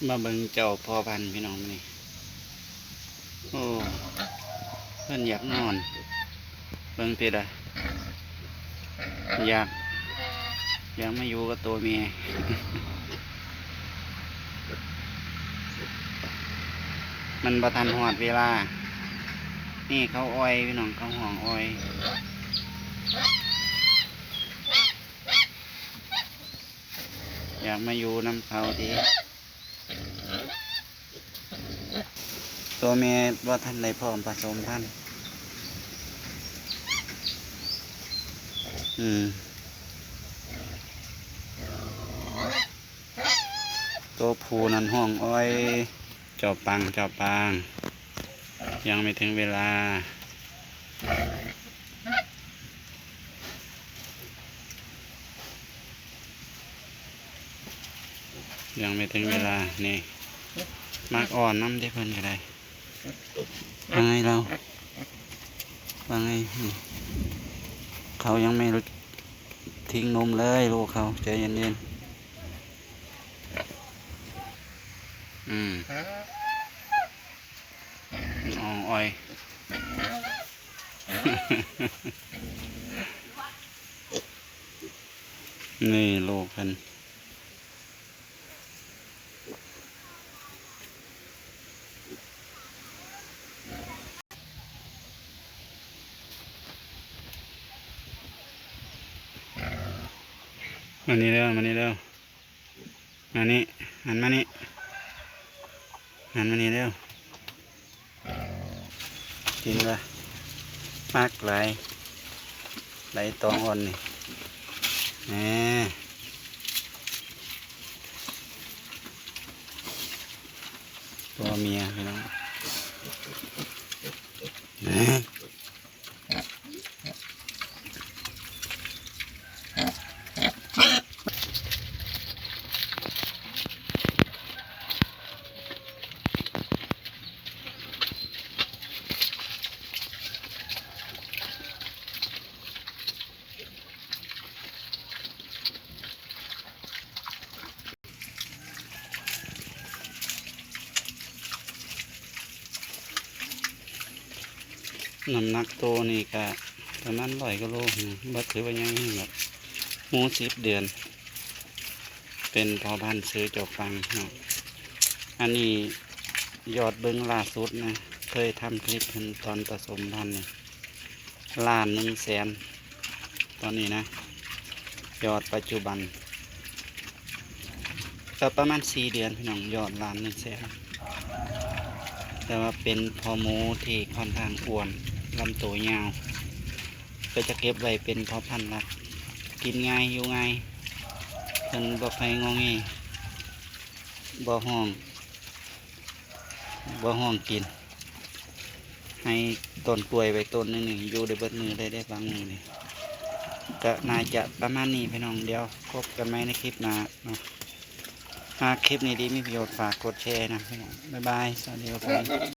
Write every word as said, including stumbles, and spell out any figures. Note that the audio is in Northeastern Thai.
มาเบิ่งเจ้าพ่อพันธุ์พี่น้องมื้อนี้ โอ้ เพิ่นอยากนอน เบิ่งติดะ อยาก อยากมาอยู่กับตัวเมีย มันบ่ทันฮอดเวลา นี่เขาอ่อยพี่น้อง เขาฮ้องอ่อย อยากมาอยู่นำเขาติ ตัวแม่บ่ทันได้พร้อมผสมพันธุ์ อืม ตัวผู้นั่นฮ้องอ่อย เจ้าปัง เจ้าปัง ยังไม่ถึงเวลา ยังไม่ถึงเวลา นี่ มักอ่อนนำเด้เพิ่นก็ได้ ว่าไงเรา ว่าไง นี่ เขายังไม่ทิ้งนมเลยลูกเขา ใจเย็นๆ อืม ฮ้องอ่อย นี่ลูกเพิ่น มานี่เร็ว มานี่เร็ว มานี่ หันมานี่ หันมานี่เร็ว กินละ มากหลาย หลายตองอ่อนนี่ แหม ตัวเมียพี่น้อง แหม น้ำหนักโตนี่ก็ประมาณร้อยกว่าโลนะ บ่ถือว่าใหญ่แฮงดอก หมู่สิบเดือน เป็นพ่อพันธุ์ซื้อเจ้าฟังเนาะ อันนี้ยอดเบิ่งล่าสุดนะ เคยทำคลิปเพิ่นตอนผสมพันธุ์นี่ ล้านหนึ่งแสน ตอนนี้นะ ยอดปัจจุบัน ก็ประมาณสี่เดือนพี่น้อง ยอดล้านหนึ่งแสน แต่ว่าเป็นพ่อหมูที่ค่อนข้างอ้วน ลำตัวยาว ก็จะเก็บไว้เป็นพ่อพันธุ์หลัก กินง่าย อยู่ง่าย เพิ่นบ่ค่อยงอแง บ่ฮ้อง บ่ฮ้องกิน ให้ต้นกล้วยไว้ต้นหนึ่งนี่ อยู่ได้เบิดมื้อเลยเด้ บางมื้อนี่ ก็น่าจะประมาณนี้พี่น้อง เดี๋ยวพบกันใหม่ในคลิปหน้าเนาะ หากคลิปนี้ดีมีประโยชน์ ฝากกดแชร์นะพี่น้อง บ๊ายบาย สวัสดีครับผม